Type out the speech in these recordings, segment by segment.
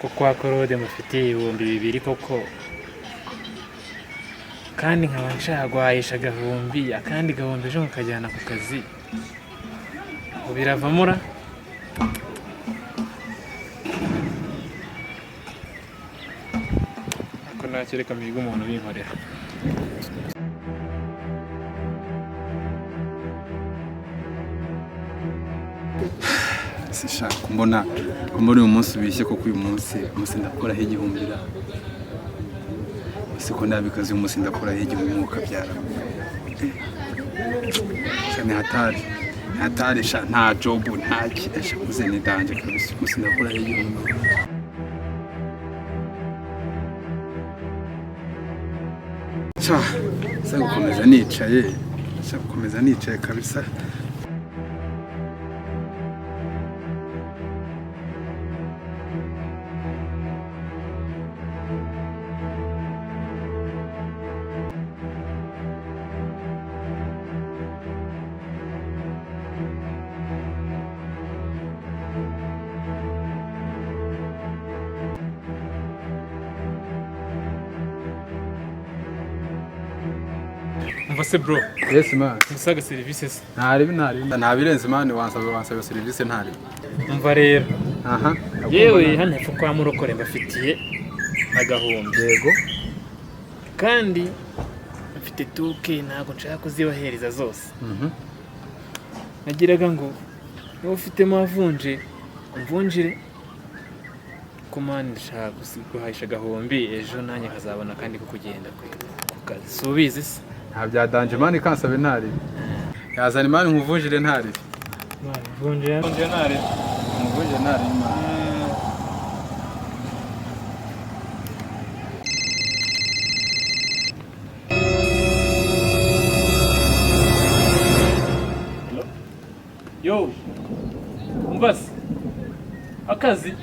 Ko kwa Claude mufitiye 2000 koko, kandi nkaba nshaka guhahisha agahumbi, akandi gahumbi ejo nkakajyana ku kazi, ubu biravamo ra? Ariko ntacyo, reka mpige umuntu ubinkorera. Sishaka mbona uyu munsi ubishye koko. Uyu munsi ndakoraho 1000 ra, siko nabikaze. Uyu munsi ndakoraho 1000, mukabyara. Ni hatari, ni hatari sha. Nta job, nta ki sha, muze ni danger kabisa. Uyu munsi ndakoraho 1000. Sha, se gukomeza nicaye, sha, gukomeza nicaye kabisa. Umva se bro. Yes man. Musaga serivisi se? Ntaribi, ntaribi, ntabirenze man. Wansaba serivisi, ntaribi. Umva rero. Aha. Yewe, hano hepfo kwa Murokore mbafitiye agahumbi. Yego. Kandi mfite tuke, ntabwo nshaka kuzibahereza zose. Nagiraga ngo niba ufitemo avunje umvunjire, ko man ndashaka guhahisha agahumbi, ejo nanjye nkazabona kandi ko kugenda ku kazi, si ubizi se? Nta bya danger man, kansabe ntaribi, yazana imani nkuvunjire, ntaribi. Mvunjire, mvunjire ntaribi. Nkuvunjire ntaribi man. Yo, umva se, akazi,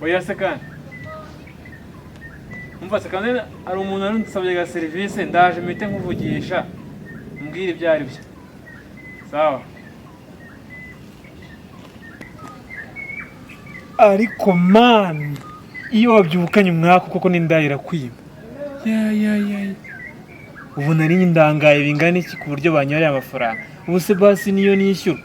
oya se kandi, umva se kandi, hari umuntu wari unsabye ga serivisi, ndaje mpite nkuvugisha mbwira ibyo ari byo. Sawa. Ariko man, iyo wabyukanye umwaku koko n'inda irakwima. Ya ya ya ya. Ubu nari ndangaye bingana iki ku buryo banyoreye amafaranga? Ubu se basi niyo nishyura.